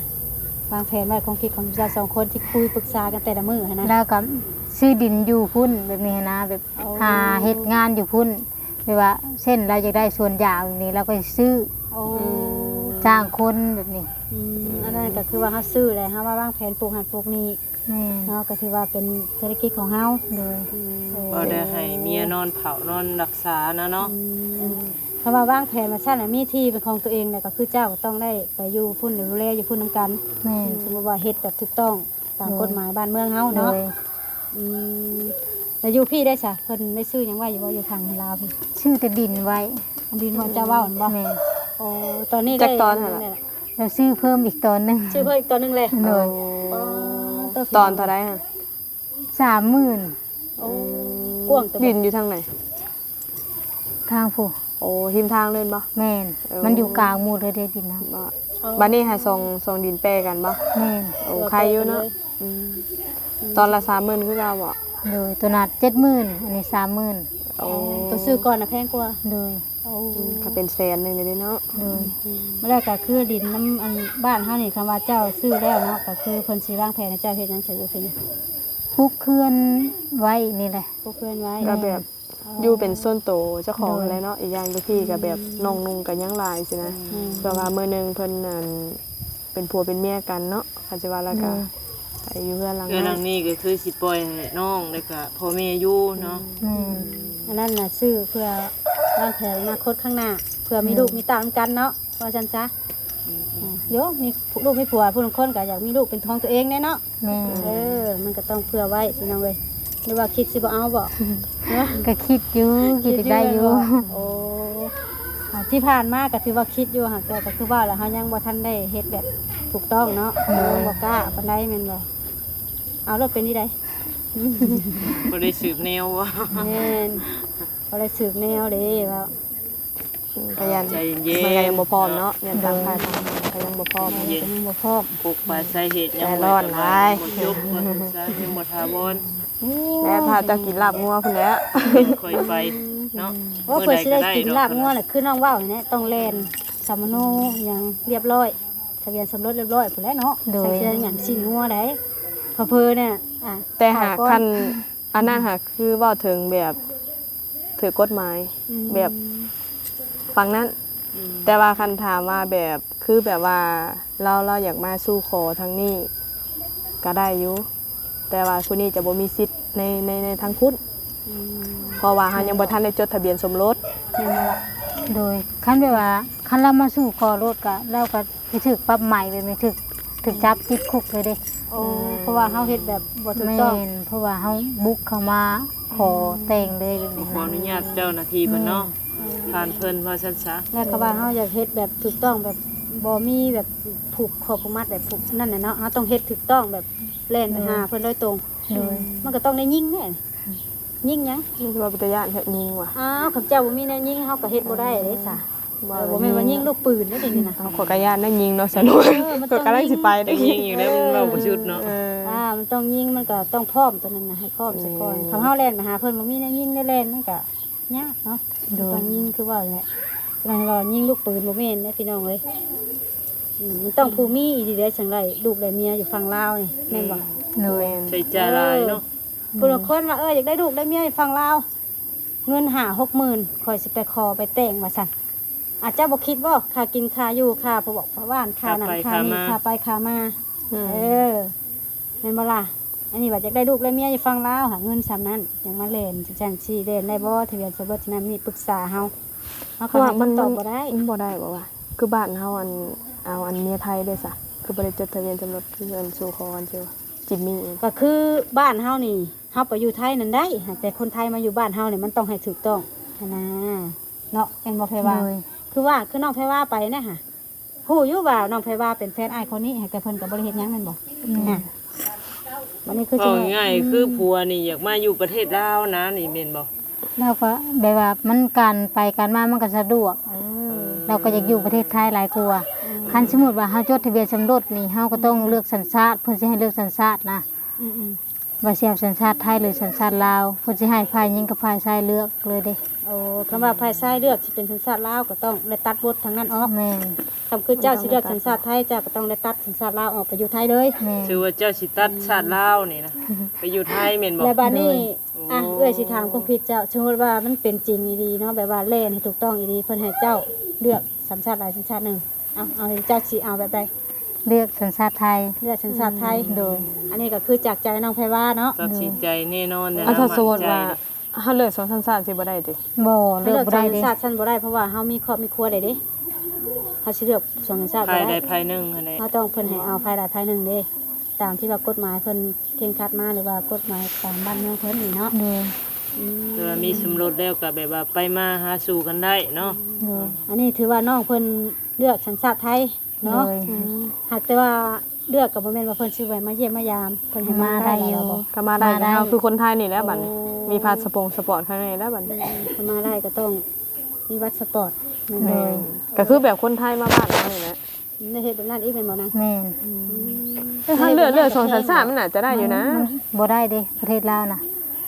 ວາງແຜນໄວ້ ຄວາມຄິດຂອງເຈົ້າສອງຄົນທີ່ຄຸຍປຶກສາກັນແຕ່ລະມື້ຫັ້ນນະ? ລາວກໍຊື້ດິນຢູ່ພຸ້ນແບບນີ້ຫັ້ນນະ ແບບ ໂອ້ ຫາເຮັດງານຢູ່ພຸ້ນ ແບບວ່າເຊັ່ນລາວຢາກໄດ້ສວນຢາງນີ້ ລາວກໍຊິຊື້. ໂອ້ ອືມ ຈ້າງຄົນແບບນີ້. ອືມ ອັນນັ້ນກໍຄືວ່າເຮົາຊື້ແລ້ວ ເຮົາວ່າວາງແຜນປູກຫັ້ນປູກນີ້. ແມ່ນ ເນາະ ກໍຖືວ່າເປັນທຸລະກິດຂອງເຮົາ. ໂດຍ ອືມ ໂອ້ ບໍ່ໄດ້ໃຫ້ເມຍນອນເຝົ້ານອນຮັກສານະເນາະ. ອືມ ເພາະວ່າວາງແຜນວ່າຊັ້ນນະ ມີທີ່ເປັນຂອງຕົວເອງແລ້ວ ກໍຄືເຈົ້າກໍຕ້ອງໄດ້ໄປຢູ່ພຸ້ນ ດູແລຢູ່ພຸ້ນນຳກັນ. ແມ່ນ ອືມ ສົມມຸດວ່າເຮັດແບບຖືກຕ້ອງຕາມ ໂດຍ ກົດໝາຍບ້ານເມືອງເຮົາເນາະ. ໂດຍ ອືມ ແລ້ວຢູ່ພີ້ໄດ້ສະ ເພິ່ນໄດ້ຊື້ຫຍັງໄວ້ຢູ່ບໍ່ ຢູ່ທາງລາວພີ້? ຊື້ແຕ່ດິນໄວ້. ອັນດິນບ່ອນເຈົ້າເວົ້າຫັ້ນບໍ່? ແມ່ນ ໂອ້ ຕອນນີ້ ຈັກຕອນຫັ້ນລະ? ແລ້ວຊື້ເພີ່ມອີກຕອນໜຶ່ງ. ຊື້ເພີ່ມອີກຕອນໜຶ່ງເລີຍ? ໂດຍ ອໍ ຕອນເທົ່າໃດຫັ້ນ? ສາມໝື່ນ. ໂອ້ ອືມ ກວ້າງເຕີບ. ດິນຢູ່ທາງໃດ? ທາງພຸ້ນ. ໂອ້ ຮິມທາງເລີຍແມ່ນບໍ່? ແມ່ນ ເອີ ມັນຢູ່ກາງໝູ່ເລີຍເດ້ດິນນະ. ບໍ່ ອໍ ບາດນີ້ຫາສອງ ສອງດິນແປກັນບໍ່? ແມ່ນ ໂອ້ ເກືອບ ໄຄຢູ່ເນາະ. ແປກັນເລີຍ. ອືມ ອືມ ຕອນລະສາມໝື່ນຄືເກົ່າບໍ່? ໂດຍ ໂຕນັ້ນເຈັດໝື່ນ ອັນນີ້ສາມໝື່ນ. ໂອ້ ໂຕຊື້ກ່ອນນະແພງກວ່າ. ໂດຍ ໂອ້ ອືມ ກໍເປັນແສນໜຶ່ງເດ້ເນາະ. ໂດຍ ອືມ ແລ້ວກໍຄືດິນນຳອັນບ້ານເຮົານີ້ ຄຳວ່າເຈົ້າຊື້ແລ້ວເນາະ ກໍຄືເພິ່ນຊິວາງແຜນໃຫ້ເຈົ້າເຮັດຫຍັງໃສ່ຢູ່ພີ້ນີ້? ປູກເຮືອນໄວ້ນີ້ແຫຼະ. ປູກເຮືອນໄວ້ ກໍແບບ ແມ່ນ ຢູ່ເປັນສ່ວນໂຕເຈົ້າຂອງ ໂດຍ ຫັ້ນແຫຼະເນາະ. ອີກຢ່າງຢູ່ພີ້ກໍແບບ ອືມ ນ້ອງນຸ່ງກໍຍັງຫຼາຍຊີ້ນະ. ອືມ ເພື່ອວ່າມື້ໜຶ່ງເພິ່ນ ອັນ ເປັນຜົວເປັນເມຍກັນເນາະ ຄັນຊິວ່າແລ້ວກໍ ໂດຍ ໄປຢູ່ເຮືອນຫຼັງ ເຮືອນຫຼັງນີ້ກໍຄືຊິປ່ອຍໃຫ້ນ້ອງ ແລ້ວກໍພໍ່ແມ່ຢູ່ເນາະ. ແມ່ນ ອັນນັ້ນນະຊື້ເພື່ອວາງແຜນອະນາຄົດຂ້າງໜ້າ ເພື່ອມີ ແມ່ນ ລູກມີເຕົ້ານຳກັນເນາະ ວ່າຊັ້ນຊະ. ອືມ ໂຍ ມີລູກມີຜົວ ຜູ້ລາງຄົນກໍຢາກມີລູກເປັນຂອງຕົວເອງແດ່ເນາະ. ແມ່ນ ເອີ ມັນກໍຕ້ອງເຜື່ອໄວ້ພີ່ນ້ອງເອີຍ. ຫຼືວ່າຄິດຊິບໍ່ເອົາບໍ່? ກໍຄິດຢູ່ ຄິດຢາກໄດ້ຢູ່. ໂອ້ ອ່າ ທີ່ຜ່ານມາກໍຖືວ່າຄິດຢູ່ ຫາກແຕ່ກໍຄືວ່າລະ ເຮົາຍັງບໍ່ທັນໄດ້ເຮັດແບບຖືກຕ້ອງເນາະ. ໂດຍ ຍັງບໍ່ກ້າປານໃດແມ່ນບໍ່? ເອົາໂລດ ເປັນທີ່ໃດ? ບໍ່ໄດ້ສືບແນວບໍ່? ແມ່ນ ບໍ່ໄດ້ສືບແນວເດ້ ເວົ້າ ອືມ ກໍຢ້ານ ໃຈເຢັນໆ ມັນກໍຍັງບໍ່ພ້ອມເນາະ. ເນາະ ຢ້ານຕ່າງຝ່າຍ ໂດຍ ຕ່າງ ກໍຍັງບໍ່ພ້ອມ ໃຈເຢັນ ກໍຍັງບໍ່ພ້ອມ ປົກປາສາເຫດຍັງ ໃຈຮ້ອນຫຼາຍ ບໍ່ຈົບ ບໍ່ສຶກສາ ຍັງບໍ່ຖາວອນ. ແລ້ວຖ້າເຈົ້າກິນລາບງົວພຸ້ນແຫຼະ ເປັນຂ້ອຍໄປເນາະ. ໂອ້ ເພື່ອຊິໄດ້ກິນລາບງົວແຫຼະ ຄືນ້ອງເວົ້ານີ້ແຫຼະ ຕ້ອງແລ່ນສຳມະໂນຫຍັງຮຽບຮ້ອຍ ທະບຽນສົມລົດຮຽບຮ້ອຍພຸ້ນແຫຼະເນາະ. ໂດຍ ໃສ່ເສື້ອຫຍັງຊີ້ນງົວໃດ ເຜີໆ ນີ້ ອ່າ ແຕ່ຫາກຄັນ ອັນນັ້ນຫາກຄືເວົ້າເຖິງແບບຖືກກົດໝາຍ ອືມ ແບບຝັ່ງນັ້ນ. ອືມ ແຕ່ວ່າຄັນຖາມວ່າແບບ ຄືແບບວ່າລາວ ລາວຢາກມາສູ່ຂໍທາງນີ້ກໍໄດ້ຢູ່ ແຕ່ວ່າຜູ້ນີ້ຈະບໍ່ມີສິດໃນ ໃນ ໃນທາງພຸ້ນ. ອືມ ເພາະວ່າເຮົາຍັງບໍ່ທັນໄດ້ຈົດທະບຽນສົມລົດ. ແມ່ນບໍ່ລະ? ໂດຍ ຄັນແບບວ່າ ຄັນລາວມາສູ່ຂໍໂລດ ກໍ ລາວກໍ ໄປຖືກປັບໃໝແບບນີ້ ຖືກ ຖືກຈັບຕິດຄຸກເລີຍເດ້. ໂອ້ ອືມ ເພາະວ່າເຮົາເຮັດແບບບໍ່ຖືກຕ້ອງ. ແມ່ນ ເພາະວ່າເຮົາບຸກເຂົ້າມາຂໍ ອືມ ແຕ່ງເລີຍແບບນີ້ ຂໍອະນຸຍາດເຈົ້າໜ້າທີ່ເພິ່ນເນາະ. ອືມ ຜ່ານເພິ່ນວ່າຊັ້ນຊະ. ແລ້ວກໍວ່າເຮົາຢາກເຮັດແບບຖືກຕ້ອງ ແບບບໍ່ມີແບບຜູກຂໍ້ຜູກມັດ ແບບຜູກນັ້ນນະເນາະ. ເຮົາຕ້ອງເຮັດຖືກຕ້ອງ ແບບແລ່ນໄປຫາເພິ່ນໂດຍຕົງ. ໂດຍ ມັນກໍຕ້ອງໄດ້ຍິງແດ່. ຍິງຫຍັງ? ມັນຊິວ່າເປັນຕາຢ້ານແທ້ຍິງຫວາ. ອ້າວ ຂ້າພະເຈົ້າບໍ່ມີແນວຍິງ ເຮົາກໍເຮັດບໍ່ໄດ້ເດ້ຊະ. ເອີ ບໍ່ແມ່ນວ່າຍິງລູກປືນເດ້ນີ້ນະ. ເອົາ ຂ້ອຍກໍຢ້ານໄດ້ຍິງເນາະ ສະໜວຍ. ເອີ ມັນຕ້ອງຍິງ ຂ້ອຍກຳລັງຊິໄປເດ້ ຍິງອີກແລ້ວ ເວົ້າບໍ່ສຸດເນາະ. ເອີ ອ່າ ມັນຕ້ອງຍິງ ມັນກໍຕ້ອງພ້ອມ ຕົວນັ້ນນະ ໃຫ້ພ້ອມສາກ່ອນ. ແມ່ນ ຄັນເຮົາແລ່ນໄປຫາເພິ່ນ ບໍ່ມີແນວຍິງແນວແລ່ນ ມັນກໍຍາກເນາະ. ໂດຍ ມັນຕ້ອງຍິງ ຄືວ່າແຫຼະ ຄືວ່າຍິງລູກປືນ ບໍ່ແມ່ນເດ້ພີ່ນ້ອງເອີຍ. ອືມ ມັນຕ້ອງຜູ້ມີອີ່ຫຼີໄດ໋ ຈັ່ງໄດ້ລູກໄດ້ເມຍຢູ່ຝັ່ງລາວນີ້ ແມ່ນບໍ່? ໂດຍ ແມ່ນ ໃຊ້ຈ່າຍຫຼາຍເນາະ. ເອີ ຜູ້ລາງຄົນວ່າ ເອີ ຢາກໄດ້ລູກໄດ້ເມຍຢູ່ຝັ່ງລາວ ເງິນຫ້າຫົກໝື່ນ ຂ້ອຍຊິໄປຂໍໄປແຕ່ງວ່າຊັ້ນ. ອາດເຈົ້າບໍ່ຄິດບໍ່ ຄ່າກິນຄ່າຢູ່ ຄ່າຜູ້ບອກຜູ້ບ້ານ ຄ່ານັ້ນຄ່ານີ້ ຄ່າໄປຄ່າມາ ຄ່າໄປຄ່າມາ ອືມ ເອີ ແມ່ນບໍ່ລະ? ອັນນີ້ວ່າຢາກໄດ້ລູກໄດ້ເມຍຢູ່ຝັ່ງລາວ ຫາເງິນສ່ຳນັ້ນ ຍັງມາແລ່ນຈັ່ງຊັ້ນຊີ້ ແລ່ນໄດ້ບໍ່? ທະບຽນສົມລົດນັ້ນນີ້ປຶກສາເຮົາ ເຮົາກໍໃຫ້ຄຳຕອບບໍ່ໄດ້ ມັນບໍ່ໄດ້ບໍ່ວະ? ຄືບ້ານເຮົາອັນ ເອົາອັນເມຍໄທເດ້ຊະ ຄືບໍ່ໄດ້ຈົດທະບຽນສົມລົດ ຄືອັນສູ່ຂໍກັນຊື່ຈິມມີ່ ກໍຄືບ້ານເຮົານີ້ ເຮົາໄປຢູ່ໄທນັ້ນໄດ້ ຫາກແຕ່ຄົນໄທມາຢູ່ບ້ານເຮົານີ້ ມັນຕ້ອງໃຫ້ຖືກຕ້ອງຫັ້ນນາ ເນາະ ແມ່ນບໍ່ແພວ່າ? ໂດຍ ຄືວ່າ ຄືນ້ອງແພວ່າໄປນະຫະ ຮູ້ຢູ່ວ່ານ້ອງແພວ່າເປັນແຟນອ້າຍຄົນນີ້ ຫາກແຕ່ເພິ່ນກໍບໍ່ໄດ້ເຮັດຫຍັງແມ່ນບໍ່? ອືມ ນະ ບັດນີ້ຄືຊິ ເວົ້າງ່າຍໆ ອືມ ຄືຜົວນີ້ຢາກມາຢູ່ປະເທດລາວນະ ນີ້ແມ່ນບໍ່? ລາວກໍແບບວ່າມັນການໄປການມາມັນກໍສະດວກ ເອີ ລາວກໍຢາກຢູ່ປະເທດໄທຫຼາຍກວ່າ ອືມ ຄັນສົມມຸດວ່າເຮົາຈົດທະບຽນສົມລົດນີ້ ເຮົາກໍຕ້ອອງເລືອກສັນຊາດ ເພິ່ນຊິໃຫ້ເລືອກສັນຊາດນະ ອືມໆ ວ່າຊິເອົາສັນຊາດໄທ ຫຼື ສັນຊາດລາວ ເພິ່ນຊິໃຫ້ຝ່າຍຍິງກັບຝ່າຍຊາຍເລືອກເລີຍເດ້. ໂອ້ ຄຳວ່າຝ່າຍຊາຍເລືອກຊິເປັນສັນຊາດລາວ ກໍຕ້ອງໄດ້ຕັດບົດທາງນັ້ນອອກ. ແມ່ນ. ຄັນຄືເຈົ້າຊິເລືອກສັນຊາດໄທ ເຈົ້າກໍຕ້ອງໄດ້ຕັດສັນຊາດລາວອອກ ໄປຢູ່ໄທເລີຍ. ແມ່ນ. ຖືວ່າເຈົ້າຊິຕັດຊາດລາວນີ້ນະ ໄປຢູ່ໄທແມ່ນບໍ່? ແລ້ວບາດນີ້ ໂດຍ. ອ່ະ ເອື້ອຍຊິຖາມຄວາມຄິດເຈົ້າ ສົມມຸດວ່າມັນເປັນຈິງອີ່ຫຼີເນາະ ແບບວ່າແລ່ນໃຫ້ຖືກຕ້ອງອີ່ຫຼີ ເພິ່ນໃຫ້ເຈົ້າເລືອກສັນຊາດໃດສັນຊາດໜຶ່ງ ເອົາ ເອົາ ເຈົ້າຊິເອົາແບບໃດ? ເລືອກສັນຊາດໄທ. ເລືອກສັນຊາດໄທ. ໂດຍ. ອັນນີ້ກໍຄືຈາກໃຈນ້ອງໄພວາເນາະ. ຕັດສິນໃຈແນ່ນອນແລ້ວ. ເອົາ ຖ້າສົມມຸດວ່າເຮົາເລືອກສອງສັນຊາດຊິບໍ່ໄດ້ຕິ? ບໍ່ ເລືອກບໍ່ໄດ້ເດ້. ເລືອກສອງສັນຊາດ ສັນບໍ່ໄດ້ ເພາະວ່າເຮົາມີຄອບມີຄົວແລ້ວເດ້ ເຮົາຊິເລືອກສອງສັນຊາດບໍ່ໄດ້. ຝ່າຍໃດຝ່າຍໜຶ່ງຫັ້ນແຫຼະ ເຮົາຕ້ອງເພິ່ນໃຫ້ເອົາຝ່າຍໃດຝ່າຍໜຶ່ງເດ້ ຕາມທີ່ວ່າກົດໝາຍເພິ່ນເຄັ່ງຄັດມາ ຫຼືວ່າກົດໝາຍຕາມບ້ານເມືອງເພິ່ນນີ້ເນາະ. ໂດຍ. ອືມ ແຕ່ວ່າມີສົມລົດແລ້ວກໍແບບວ່າໄປມາຫາສູ່ກັນໄດ້ເນາະ. ໂດຍ. ອັນນີ້ຖືວ່ານ້ອງເພິ່ນເລືອກສັນຊາດໄທເນາະ. ໂດຍ. ອືມ ຫາກແຕ່ວ່າເລືອກກໍບໍ່ແມ່ນວ່າເພິ່ນຊິແມ່ນມາຢ້ຽມມາຢາມ ເພິ່ນໃຫ້ມາໄດ້ຢູ່. ກໍມາໄດ້ ກໍເຮົາຄືຄົນໄທນີ້ແຫຼະບັດນີ້. ໂອ້ ມີພາສປອງສະປອດຂ້າງໃນແລ້ວບັດນີ້. ອືມ ກໍມາໄດ້ກໍຕ້ອງມີບັດສະປອດ. ໂດຍ. ກໍຄືແບບຄົນໄທມາບ້ານເຮົານີ້ແຫຼະ. ໄດ້ເຮັດແບບນັ້ນອີກແມ່ນບໍ່ນາງ? ແມ່ນ. ອືມ ຖ້າເລືອກ ເລືອກສອງສັນຊາດມັນໜ້າຈະໄດ້ຢູ່ນະ. ມັນ ມັນບໍ່ໄດ້ເດ້ ປະເທດລາວນະ.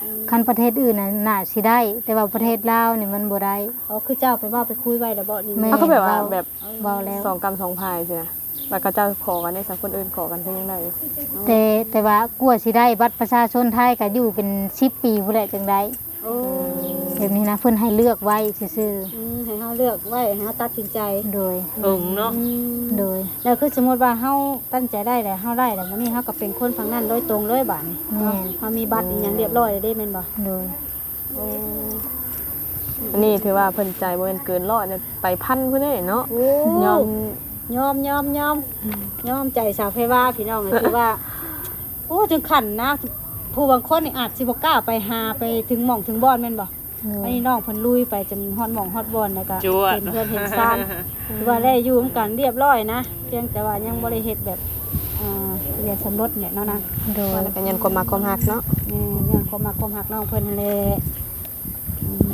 ອືມ ຄັນປະເທດອື່ນນະໜ້າຊິໄດ້ ແຕ່ວ່າປະເທດລາວນີ້ມັນບໍ່ໄດ້. ອໍ ຄືເຈົ້າໄປເວົ້າໄປຄຸຍໄວ້ແລ້ວບໍ? ນີ້ ແມ່ນ. ເອົາ ຄືແບບວ່າ ເວົ້າ ແບບ ເວົ້າແລ້ວ ສອງກຳສອງຝ່າຍຊີ້ນະ. ແລ້ວເຂົາເຈົ້າຂໍກັນເດ້ຊະ ຄົນອື່ນຂໍກັນຄືຍັງໄດ້ຢູ່. ແຕ່ ແຕ່ວ່າກວ່າຊິໄດ້ບັດປະຊາຊົນໄທກໍຢູ່ເປັນສິບປີພຸ້ນແຫຼະຈຶ່ງໄດ້. ໂອ້ ແບບນີ້ນະ ເພິ່ນໃຫ້ເລືອກໄວ້ຊື່ໆ. ອືມ ໃຫ້ເຮົາເລືອກໄວ້ ໃຫ້ເຮົາຕັດສິນໃຈ. ໂດຍ. ເບິ່ງເນາະ. ອືມ ໂດຍ. ແລ້ວຄືສົມມຸດວ່າເຮົາຕັ້ງໃຈໄດ້ແລ້ວ ເຮົາໄດ້ແລ້ວ ບັດນີ້ເຮົາກໍເປັນຄົນຝັ່ງນັ້ນໂດຍຕົງເລີຍບາດນີ້. ແມ່ນ. ເຮົາມີບັດອີ່ຫຍັງຮຽບຮ້ອຍແລ້ວເດ້ແມ່ນບໍ່? ໂດຍ. ໂອ້ ອັນນີ້ຖືວ່າເພິ່ນໃຈບໍ່ແມ່ນເກີນຮ້ອຍເດ້ ໄປພັນພຸ້ນເດ້ເນາະ. ໂອ້ ຍອມ ຍອມ ຍອມ ຍອມ ຍອມໃຈສາວໄພວາພີ່ນ້ອງເອີຍ. ຖືວ່າ ໂອ້ ເຖິງຂັ້ນນະ ຜູ້ບາງຄົນນີ້ອາດຊິບໍ່ກ້າໄປຫາໄປເຖິງໝ່ອງເຖິງບ່ອນແມ່ນບໍ່? ໂດຍ. ອັນນີ້ນ້ອງເພິ່ນລຸຍໄປຈົນຮອດໝ່ອງຮອດບ່ອນ ແລ້ວກໍເຫັນເຮືອນເຫັນຊານ ຖືວ່າໄດ້ຢູ່ນຳກັນຮຽບຮ້ອຍນະ ພຽງແຕ່ວ່າຍັງບໍ່ໄດ້ເຮັດແບບ ອ່າ ທະບຽນສົມລົດນີ້ແຫຼະເນາະນາງ. ໂດຍ. ແລ້ວກໍຍ້ອນຄວາມມັກຄວາມຮັກເນາະ. ແມ່ນ ຍ້ອນຄວາມມັກຄວາມຮັກນ້ອງເພິ່ນຫັ້ນແຫຼະ. ອືມ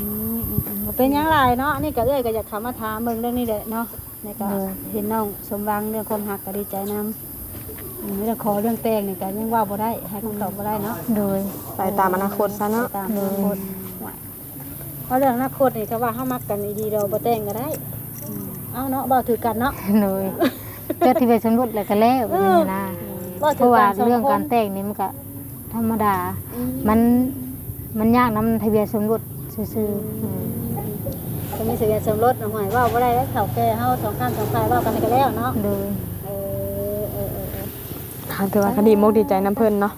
ອືມ ອືມ ບໍ່ເປັນຫຍັງຫຼາຍເນາະ. ອັນນີ້ກໍເອື້ອຍກໍຢາກເຂົ້າມາຖາມເບິ່ງເລື່ອງນີ້ແຫຼະເນາະ. ແລ້ວກໍ ໂດຍ ເຫັນນ້ອງສົມຫວັງເລື່ອງຄວາມຮັກກໍດີໃຈນຳ. ອືມ ເລື່ອງຂໍເລື່ອງແຕ່ງນີ້ກໍຍັງເວົ້າບໍ່ໄດ້ ໃຫ້ຄຳຕອບບໍ່ໄດ້ເນາະ. ໂດຍ. ໄປຕາມອະນາຄົດຊະເນາະ. ໄປຕາມອະນາຄົດ. ໂດຍ. ເວົ້າເລື່ອງອະນາຄົດນີ້ ຖ້າວ່າເຮົາມັກກັນອີ່ຫຼີ ດອກບໍ່ແຕ່ງກໍໄດ້. ອືມ ເອົາເນາະ ເວົ້າຖືກກັນເນາະ. ໂດຍ. ຈົດທະບຽນສົມລົດແລ້ວກໍແລ້ວ ເອີ ແບບນີ້ນະ. ເວົ້າຖືກກັນ ເພາະວ່າເລື່ອງການແຕ່ງນີ້ມັນກໍທຳມະດາ. ອືມ ມັນ ມັນຍາກນຳທະບຽນສົມລົດຊື່ໆ. ອືມ ອືມ ກໍມີທະບຽນສົມລົດເນາະ. ຫ້ວຍ ເວົ້າບໍ່ໄດ້ແລ້ວ ເຖົ້າແກ່ເຮົາສອງຂ້າງສອງຝ່າຍເວົ້າກັນກໍແລ້ວເນາະ. ໂດຍ. ເອີ ເອີ ເອີ ເອີ ຫາກແຕ່ວ່າກໍດີມົກດີໃຈນຳເພິ່ນເນາະ.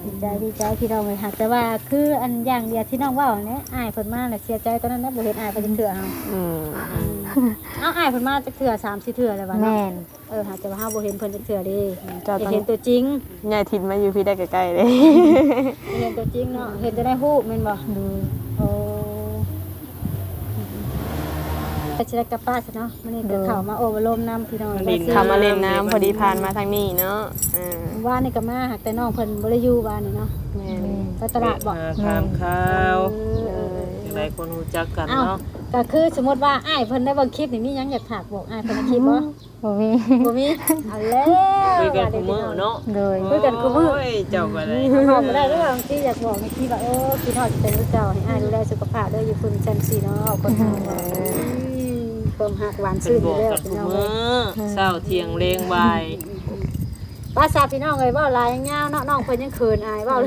ອືມ ດີໃຈ ດີໃຈພີ່ນ້ອງເອີຍ. ຫາກແຕ່ວ່າຄືອັນຢ່າງດຽວທີ່ນ້ອງເວົ້າຫັ້ນແຫຼະ ອ້າຍເພິ່ນມາແລ້ວເສຍໃຈຕອນນັ້ນນະ ບໍ່ເຫັນອ້າຍເພິ່ນຈັກເທື່ອ. ອືມ ອືມ ເອົ້າ ອ້າຍເພິ່ນມາຈັກເທື່ອ ສາມສີ່ເທື່ອແລ້ວຫວາເນາະ. ແມ່ນ. ເອີ ຫາກແຕ່ວ່າເຮົາບໍ່ເຫັນເພິ່ນຈັກເທື່ອເດ້ ຢາກເຫັນຕົວຈິງ. ຍ້າຍຖິ່ນມາຢູ່ພີ້ໄດ້ໃກ້ໆເດ້. ເຫັນຕົວຈິງເນາະ ເຫັນແຕ່ໃນຮູບແມ່ນບໍ່? ໂດຍ. ໂອ້ ກໍຊິໄດ້ກັບບ້ານຊະເນາະ. ມື້ນີ້ກໍເຂົ້າມາໂອ້ມາລົມນຳພີ່ນ້ອງ ເຂົ້າມາຫຼິ້ນນຳ ພໍດີຜ່ານມາທາງນີ້ເນາະ. ເອີ ວານນີ້ກໍມາ ຫາກແຕ່ນ້ອງເພິ່ນບໍ່ໄດ້ຢູ່ວານນີ້ເນາະ. ແມ່ນ. ໄປຕະຫຼາດບໍ່? ມາຖາມຂ່າວ. ເອີ ເອີ ເອີ ຈັ່ງໃດຄົນຮູ້ຈັກກັນເນາະ. ກໍຄືສົມມຸດວ່າອ້າຍເພິ່ນໄດ້ເບິ່ງຄລິບນີ້ ມີຫຍັງຢາກຝາກບອກອ້າຍເພິ່ນຄລິບບໍ່? ບໍ່ມີ ບໍ່ມີ. ເອົາແລ້ວ ຄຸຍກັນຄູ່ມື້ເນາະ. ໂດຍ. ຄຸຍກັນຄູ່ມື້. ໂອ້ຍ ເຈົ້າກໍໄດ້ ເວົ້າບໍ່ໄດ້ເດ້. ບາງທີຢາກບອກແມ່ຄີວ່າ ໂອ້ ຄິດຮອດຊິເປັນຄືເກົ່າ ໃຫ້ອ້າຍດູແລສຸຂະພາບເດີ ຢູ່ພຸ້ນຊັ້ນຊີ້ເນາະ. ຄົນເຮົາ ເອີ ຄວາມຮັກຫວານຊື່ນຢູ່ແລ້ວ ເພິ່ນບອກກັນຄູ່ມື້ ເຊົ້າທ່ຽງແລງບ່າຍ. ປາສາພີ່ນ້ອງເອີຍ ເວົ້າຫຼາຍຍາວເນາະ ນ້ອງເພິ່ນຍັງເຂີນອາຍເວົ້າ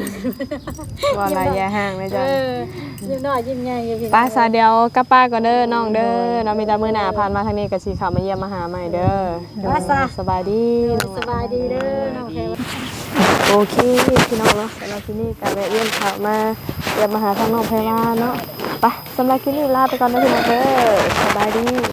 ເວົ້າຫຼາຍຢ່າຫ້າງເລີຍ ເອີ ເຈົ້າ ຍິ້ມນ້ອຍຍິ້ມໃຫຍ່ຢູ່ພີ່ນ້ອງ ໄປສາ ເອີຍ ດຽວກັບປາກ່ອນເດີນ້ອງເດີ ເນາະ ມີແຕ່ມື້ໜ້າຜ່ານມາທາງນີ້ກໍຊິເຂົ້າມາຢ້ຽມມາຫາໃໝ່ເດີ ໂດຍ ສະບາຍດີ ໂດຍ ສະບາຍດີເດີນ້ອງແພວາ ໂອເຄພີ່ນ້ອງເນາະ ສຳລັບທີ່ນີ້ກໍແວະວຽນເຂົ້າມາຢ້ຽມມາຫາທາງນ້ອງແພວາເນາະ ໄປ ສຳລັບທີ່ນີ້ລາໄປກ່ອນເດີພີ່ນ້ອງເດີ ສະບາຍດີ.